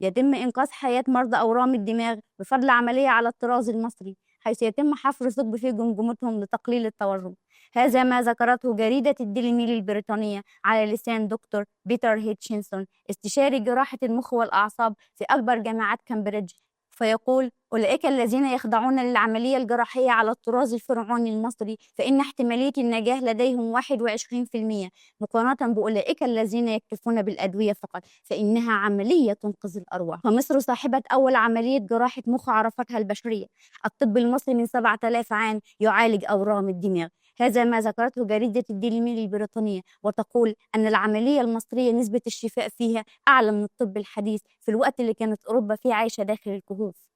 يتم إنقاذ حياة مرضى أورام الدماغ بفضل عملية على الطراز المصري، حيث يتم حفر ثقب في جمجمتهم لتقليل التورم. هذا ما ذكرته جريدة الديلي ميل البريطانية على لسان دكتور بيتر هيتشنسون، استشاري جراحة المخ والأعصاب في أكبر جامعات كامبريدج، فيقول: أولئك الذين يخضعون للعملية الجراحية على الطراز الفرعوني المصري فإن احتمالية النجاح لديهم 21%، مقارنة بأولئك الذين يكتفون بالأدوية فقط، فإنها عملية تنقذ الأرواح. فمصر صاحبة أول عملية جراحة مخ عرفتها البشرية. الطب المصري من 7000 عام يعالج أورام الدماغ. هذا ما ذكرته جريدة الديلي ميل البريطانية، وتقول أن العملية المصرية نسبة الشفاء فيها أعلى من الطب الحديث في الوقت اللي كانت أوروبا فيه عايشة داخل الكهوف.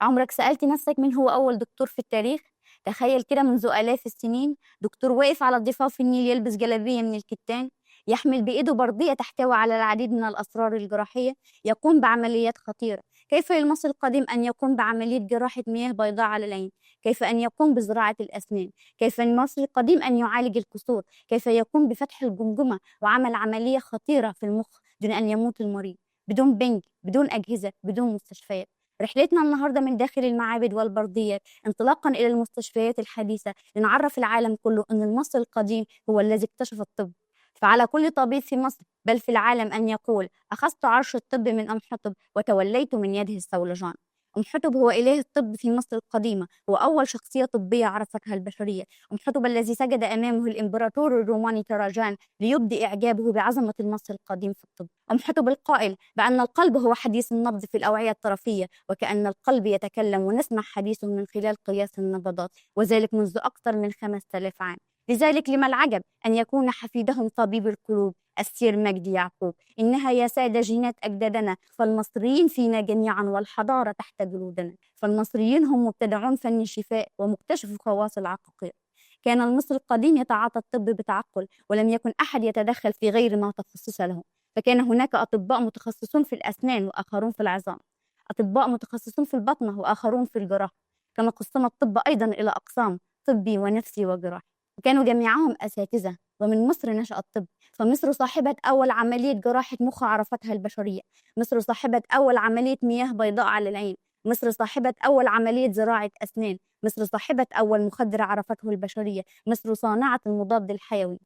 عمرك سألت نفسك مين هو أول دكتور في التاريخ؟ تخيل كده، منذ آلاف السنين دكتور واقف على ضفاف النيل يلبس جلابية من الكتان، يحمل بإيده بردية تحتوي على العديد من الأسرار الجراحية، يقوم بعمليات خطيرة. كيف للمصري القديم أن يقوم بعملية جراحة مياه بيضاء على العين؟ كيف أن يقوم بزراعة الأسنان؟ كيف للمصري القديم أن يعالج الكسور؟ كيف يقوم بفتح الجمجمة وعمل عملية خطيرة في المخ دون أن يموت المريض؟ بدون بنج، بدون أجهزة، بدون مستشفيات. رحلتنا النهاردة من داخل المعابد والبرديات انطلاقا إلى المستشفيات الحديثة لنعرف العالم كله أن المصري القديم هو الذي اكتشف الطب. فعلى كل طبيب في مصر بل في العالم أن يقول: أخذت عرش الطب من أمحطب وتوليت من يده الصولجان. أمحطب هو إله الطب في مصر القديمة، هو أول شخصية طبية عرفتها البشرية. أمحطب الذي سجد أمامه الإمبراطور الروماني تراجان ليبدي إعجابه بعظمة المصري القديم في الطب. أمحطب القائل بأن القلب هو حديث النبض في الأوعية الطرفية، وكأن القلب يتكلم ونسمع حديثه من خلال قياس النبضات، وذلك منذ أكثر من 5000 عام. لذلك لما العجب أن يكون حفيدهم طبيب القلوب السير مجدي يعقوب. إنها يا سادة جينات أجدادنا، فالمصريين فينا جميعا والحضارة تحت جلودنا. فالمصريين هم مبتدعون فن الشفاء ومكتشفو خواص العقاقير. كان المصري القديم يتعاطى الطب بتعقل، ولم يكن أحد يتدخل في غير ما تخصص له. فكان هناك أطباء متخصصون في الأسنان وآخرون في العظام، أطباء متخصصون في البطنة وآخرون في الجراحة. كما قسم الطب أيضا إلى أقسام: طبي ونفسي وجراحي، وكانوا جميعهم أساتذة. ومن مصر نشأ الطب. فمصر صاحبة أول عملية جراحة مخ عرفتها البشرية. مصر صاحبة أول عملية مياه بيضاء على العين. مصر صاحبة أول عملية زراعة أسنان. مصر صاحبة أول مخدر عرفته البشرية. مصر صانعة المضاد الحيوي.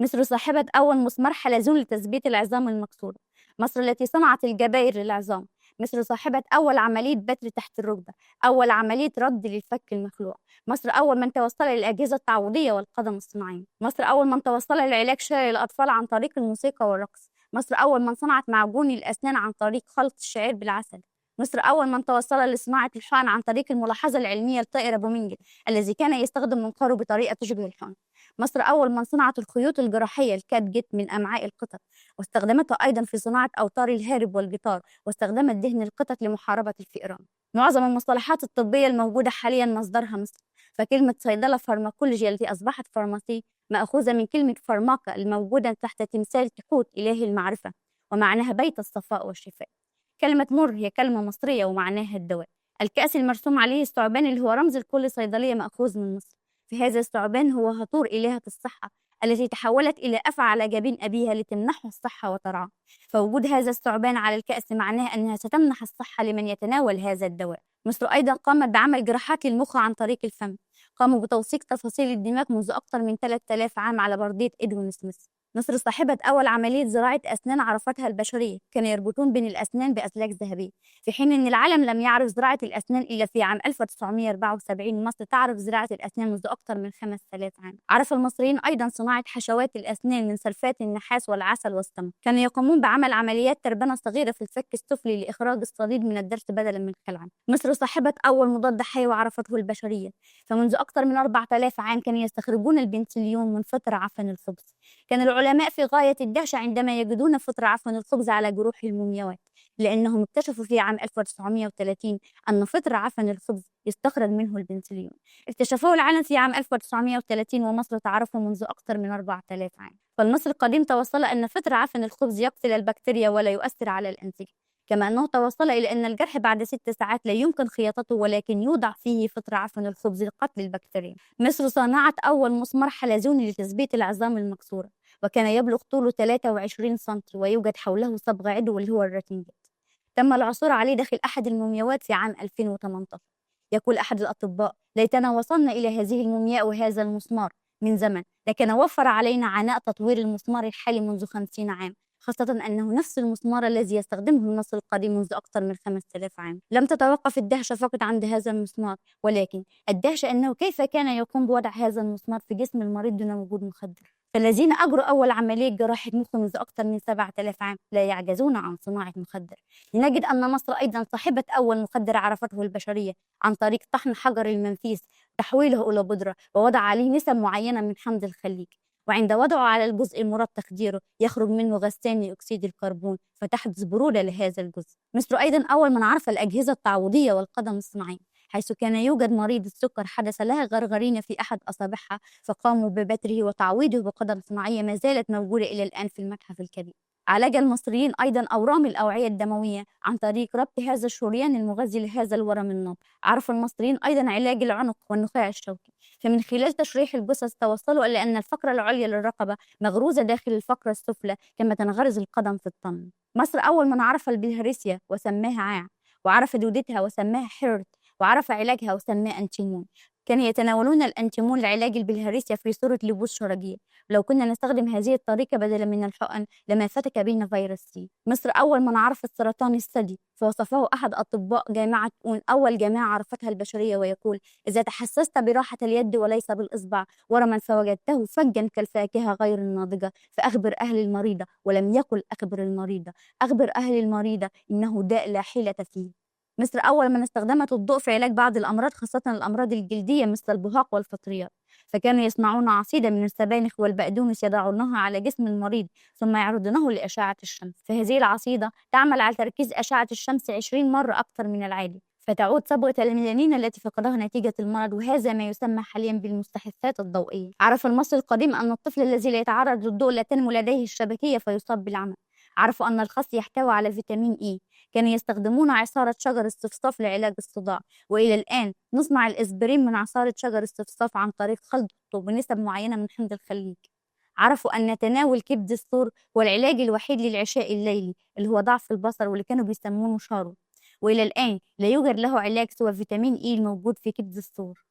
مصر صاحبة أول مسمار حلزون لتثبيت العظام المكسورة. مصر التي صنعت الجبائر للعظام. مصر صاحبة أول عملية بتر تحت الركبة، أول عملية رد للفك المخلوع. مصر أول من توصل للأجهزة التعويضية والقدم الصناعية. مصر أول من توصل للعلاج الشرعي للأطفال عن طريق الموسيقى والرقص. مصر أول من صنعت معجون الأسنان عن طريق خلط الشعير بالعسل. مصر أول من توصل لصناعة الحقن عن طريق الملاحظة العلمية لطائر أبو منجل الذي كان يستخدم منقاره بطريقة تشبه الحقن. مصر أول من صنعت الخيوط الجراحية الكات-جيت من أمعاء القطط، واستخدمتها أيضا في صناعة أوتار الهارب والجيتار، واستخدمت دهن القطط لمحاربة الفئران. معظم المصطلحات الطبية الموجودة حاليا مصدرها مصر. فكلمة صيدلة فارماكولوجيا التي أصبحت فارماسي مأخوذة من كلمة فارماكا الموجودة تحت تمثال تحوت إله المعرفة، ومعناها بيت الصفاء والشفاء. كلمة مر هي كلمة مصرية ومعناها الدواء. الكأس المرسوم عليه الثعبان اللي هو رمز لكل صيدلية مأخوذ من مصر. في هذا الثعبان هو هطور إلهة الصحة التي تحولت إلى أفعى على جبين أبيها لتمنحه الصحة وترعاه. فوجود هذا الثعبان على الكأس معناه أنها ستمنح الصحة لمن يتناول هذا الدواء. مصر أيضا قامت بعمل جراحات للمخ عن طريق الفم. قاموا بتوثيق تفاصيل الدماغ منذ أكثر من 3000 عام على بردية إدوين سميث. مصر صاحبة أول عملية زراعة أسنان عرفتها البشرية. كانوا يربطون بين الأسنان بأسلاك ذهبية، في حين أن العالم لم يعرف زراعة الأسنان إلا في عام 1974. مصر تعرف زراعة الأسنان منذ أكثر من 5000 عام. عرف المصريين أيضا صناعة حشوات الأسنان من سلفات النحاس والعسل والسمك. كانوا يقومون بعمل عمليات تربنة صغيرة في الفك السفلي لإخراج الصديد من الضرس بدلا من الخلع. مصر صاحبة أول مضاد حيوي عرفته البشرية. فمنذ أكثر من 4000 عام كانوا يستخرجون البنسليون من فطر عفن الخبز. كان العلماء في غاية الدهشة عندما يجدون فطر عفن الخبز على جروح المومياوات، لأنهم اكتشفوا في عام 1930 أن فطر عفن الخبز يستخرج منه البنسلين. اكتشفوه العالم في عام 1930 ومصر تعرفه منذ أكثر من 4000 عام. فالمصري القديم توصل أن فطر عفن الخبز يقتل البكتيريا ولا يؤثر على الأنسجة، كما أنه توصل إلى أن الجرح بعد 6 ساعات لا يمكن خياطته ولكن يوضع فيه فطر عفن الخبز لقتل البكتيريا. مصر صنعت أول مسمار حلزوني لتثبيت العظام المكسورة، وكان يبلغ طوله 23 سم ويوجد حوله صبغ عضو اللي هو الرتنجات. تم العثور عليه داخل أحد المومياوات في عام 2018. يقول أحد الأطباء: ليتنا وصلنا إلى هذه المومياء وهذا المسمار من زمن، لكن وفر علينا عناء تطوير المسمار الحالي منذ 50 عام، خاصة أنه نفس المسمار الذي يستخدمه المصري القديم منذ أكثر من 5000 عام. لم تتوقف الدهشة فقط عند هذا المسمار، ولكن الدهشة أنه كيف كان يقوم بوضع هذا المسمار في جسم المريض دون وجود مخدر. فالذين أجروا أول عملية جراحة مخ منذ أكثر من 7000 عام لا يعجزون عن صناعة مخدر. لنجد أن مصر أيضا صاحبة أول مخدر عرفته البشرية عن طريق طحن حجر المنفيس، تحويله إلى بودرة، ووضع عليه نسب معينة من حمض الخليج، وعند وضعه على الجزء المراد تخديره يخرج منه غاز ثاني أكسيد الكربون، فتحدث برودة لهذا الجزء. مصر أيضا أول من عرف الأجهزة التعويضية والقدم الصناعية، حيث كان يوجد مريض السكر حدث لها غرغرينة في أحد أصابعها، فقاموا ببتره وتعويضه بقدم صناعية ما زالت موجودة إلى الآن في المتحف الكبير. عالج المصريين أيضا أورام الأوعية الدموية عن طريق ربط هذا الشريان المغذي لهذا الورم النابض. عرف المصريين أيضا علاج العنق والنخاع الشوكي، فمن خلال تشريح الجثث توصلوا إلى أن الفقرة العليا للرقبة مغروزة داخل الفقرة السفلى كما تنغرز القدم في الطن. مصر أول من عرف البلهارسيا وسماها عاع، وعرف دودتها وسماها حرت، وعرف علاجها وسماه أنتيمون. كانوا يتناولون الأنتيمون لعلاج البلهارسيا في صورة لبوس شرجية. لو كنا نستخدم هذه الطريقة بدلا من الحقن لما فتك بين فيروس سي. مصر أول من عرف السرطان الثدي، فوصفه أحد أطباء جامعة أون أول جامعة عرفتها البشرية، ويقول: إذا تحسست براحة اليد وليس بالإصبع ورما فوجدته فجا كالفاكهة غير الناضجة فأخبر أهل المريضة، ولم يقل أخبر المريضة، أخبر أهل المريضة إنه داء لا حيلة فيه. مصر أول من استخدمت الضوء في علاج بعض الأمراض، خاصة الأمراض الجلدية مثل البهاق والفطريات، فكانوا يصنعون عصيدة من السبانخ والبقدونس يضعونها على جسم المريض ثم يعرضونه لأشعة الشمس، فهذه العصيدة تعمل على تركيز أشعة الشمس 20 مرة أكثر من العادي، فتعود صبغة الميلانين التي فقدها نتيجة المرض، وهذا ما يسمى حاليا بالمستحثات الضوئية. عرف المصري القديم أن الطفل الذي لا يتعرض للضوء لا تنمو لديه الشبكية فيصاب بالعمى. عرفوا أن الخس يحتوي على فيتامين إي. كانوا يستخدمون عصارة شجر الصفصاف لعلاج الصداع، وإلى الآن نصنع الإسبرين من عصارة شجر الصفصاف عن طريق خلطه بنسب معينة من حمض الخليج. عرفوا أن تناول كبد الثور هو العلاج الوحيد للعشاء الليلي اللي هو ضعف البصر، واللي كانوا بيسمونه شارو، وإلى الآن لا يوجد له علاج سوى فيتامين إي الموجود في كبد الثور.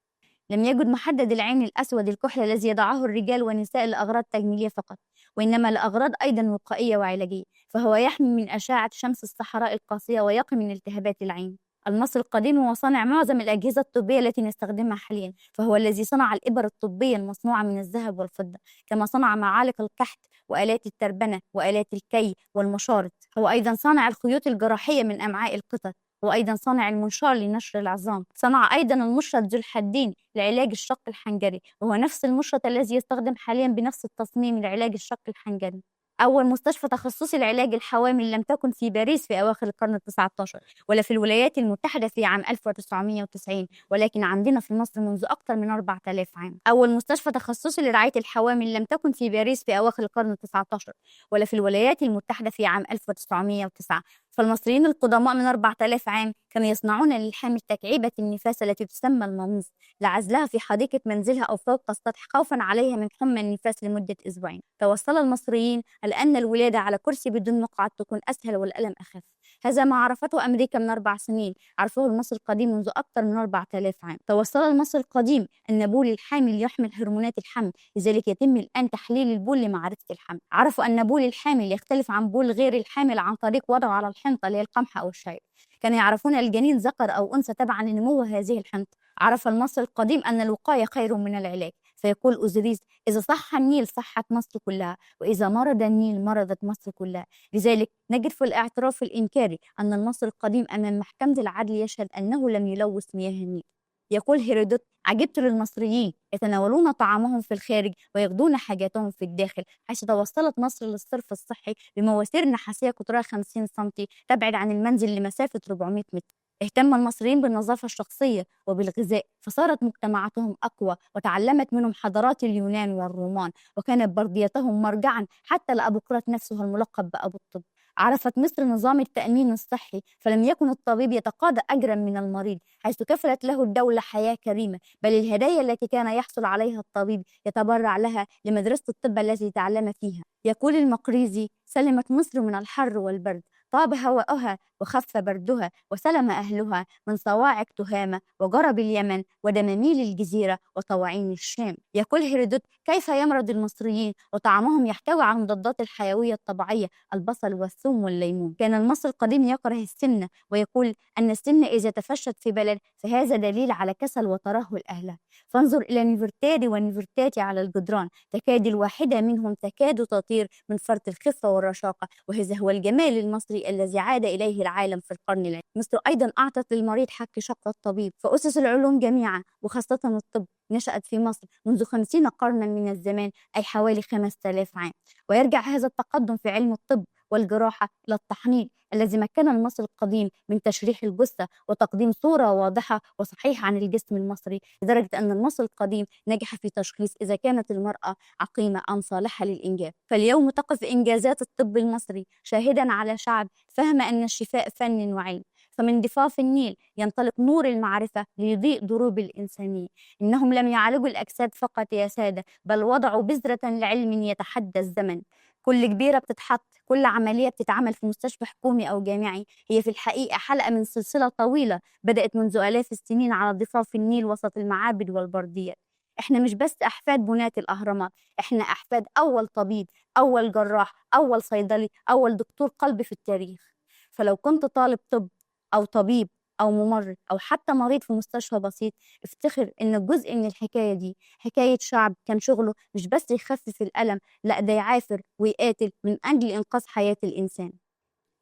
لم يجد محدد العين الأسود الكحل الذي يضعه الرجال والنساء لأغراض تجميلية فقط، وإنما لأغراض أيضا وقائية وعلاجية، فهو يحمي من أشعة شمس الصحراء القاسية ويقي من التهابات العين. المصري القديم هو صانع معظم الأجهزة الطبية التي نستخدمها حاليا، فهو الذي صنع الإبر الطبية المصنوعة من الذهب والفضة، كما صنع معالق القحط وآلات التربنة وآلات الكي والمشارط. هو أيضا صانع الخيوط الجراحية من أمعاء القطط، وأيضا صانع المنشار لنشر العظام. صنع أيضا المشرط ذو الحدين لعلاج الشق الحنجري، وهو نفس المشرط الذي يستخدم حاليا بنفس التصميم لعلاج الشق الحنجري. أول مستشفى تخصصي لعلاج الحوامل لم تكن في باريس في أواخر القرن ال19 ولا في الولايات المتحدة في عام 1990، ولكن عندنا في مصر منذ أكثر من 4000 عام. أول مستشفى تخصصي لرعاية الحوامل لم تكن في باريس في أواخر القرن ال19 ولا في الولايات المتحدة في عام 1909. فالمصريين القدماء من 4000 عام كانوا يصنعون للحامل تكعيبة النفاس التي تسمى الماموس لعزلها في حديقة منزلها أو فوق السطح خوفا عليها من حمى النفاس لمدة أسبوعين. توصل المصريين إلى أن الولادة على كرسي بدون مقعد تكون أسهل والألم أخف. هذا ما عرفته أمريكا من 4 سنين عرفه المصري القديم منذ أكثر من 4000 عام. توصل المصري القديم أن بول الحامل يحمل هرمونات الحمل، لذلك يتم الآن تحليل البول لمعرفة الحمل. عرفوا أن بول الحامل يختلف عن بول غير الحامل عن طريق وضعه على الحنطة اللي هي القمح أو الشعير. كانوا يعرفون الجنين ذكر أو أنثى تبعا لنمو هذه الحنطة. عرف المصري القديم أن الوقاية خير من العلاج، فيقول أوزوريس: إذا صح النيل صحت مصر كلها، وإذا مرض النيل مرضت مصر كلها. لذلك نجد في الاعتراف الإنكاري أن المصري القديم أمام محكمة العدل يشهد أنه لم يلوث مياه النيل. يقول هيرودوت: عجبت للمصريين يتناولون طعامهم في الخارج ويقضون حاجاتهم في الداخل، حيث توصلت مصر للصرف الصحي بمواسير نحاسية قطرها 50 سنتي تبعد عن المنزل لمسافة 400 متر. اهتم المصريين بالنظافة الشخصية وبالغذاء، فصارت مجتمعاتهم أقوى وتعلمت منهم حضارات اليونان والرومان، وكانت برديتهم مرجعا حتى لأبوقراط نفسه الملقب بأبو الطب. عرفت مصر نظام التأمين الصحي، فلم يكن الطبيب يتقاضى أجرا من المريض، حيث كفلت له الدولة حياة كريمة، بل الهدايا التي كان يحصل عليها الطبيب يتبرع لها لمدرسة الطب التي تعلم فيها. يقول المقريزي: سلمت مصر من الحر والبرد، طاب هواؤها وخف بردها وسلم أهلها من صواعق تهامة وجرب اليمن ودماميل الجزيرة وطواعين الشام. يقول هيرودوت: كيف يمرض المصريين وطعامهم يحتوي على المضادات الحيوية الطبيعية البصل والثوم والليمون. كان المصري القديم يكره السمنة ويقول أن السمنة إذا تفشت في بلد فهذا دليل على كسل وترهل أهله. فانظر إلى نيفرتاري ونيفرتاتي على الجدران، تكاد الواحدة منهم تكاد تطير من فرط الخفة والرشاقة، وهذا هو الجمال المصري الذي عاد إليه العالم في القرن العشرين. مصر أيضا أعطت للمريض حق شق الطبيب، فأسس العلوم جميعا وخاصة الطب نشأت في مصر منذ 50 قرنا من الزمان، أي حوالي 5000 عام. ويرجع هذا التقدم في علم الطب والجراحة إلى التحنيط الذي مكن المصري القديم من تشريح الجثة وتقديم صورة واضحة وصحيحة عن الجسم المصري، لدرجة أن المصري القديم نجح في تشخيص إذا كانت المرأة عقيمة أم صالحة للإنجاب. فاليوم تقف إنجازات الطب المصري شاهدا على شعب فهم أن الشفاء فن وعلم. فمن ضفاف النيل ينطلق نور المعرفة ليضيء دروب الإنسانية. إنهم لم يعالجوا الأجساد فقط يا سادة، بل وضعوا بذرة لعلم يتحدى الزمن. كل كبيرة بتتحط، كل عملية بتتعمل في مستشفى حكومي أو جامعي هي في الحقيقة حلقة من سلسلة طويلة بدأت منذ آلاف السنين على ضفاف النيل وسط المعابد والبرديات. إحنا مش بس أحفاد بناة الأهرامات، إحنا أحفاد أول طبيب، أول جراح، أول صيدلي، أول دكتور قلب في التاريخ. فلو كنت طالب طب أو طبيب أو ممرض أو حتى مريض في مستشفى بسيط، افتخر إن جزء من الحكاية دي حكاية شعب كان شغله مش بس يخفف الألم، لا ده يعافر ويقاتل من أجل إنقاذ حياة الإنسان.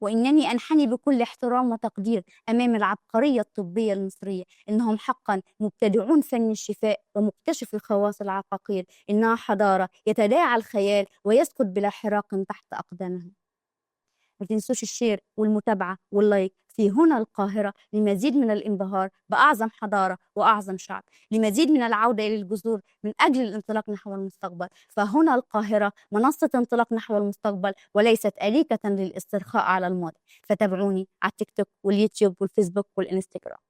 وإنني أنحني بكل احترام وتقدير أمام العبقرية الطبية المصرية، إنهم حقا مبتدعون فن الشفاء ومكتشف الخواص العقاقير. إنها حضارة يتداعى الخيال ويسقط بلا حراق تحت أقدامها. ما تنسوش الشير والمتابعة واللايك في هنا القاهرة لمزيد من الانبهار بأعظم حضارة وأعظم شعب، لمزيد من العودة إلى الجذور من أجل الانطلاق نحو المستقبل. فهنا القاهرة منصة انطلاق نحو المستقبل وليست أريكة للاسترخاء على الماضي. فتابعوني على التيك توك واليوتيوب والفيسبوك والإنستغرام.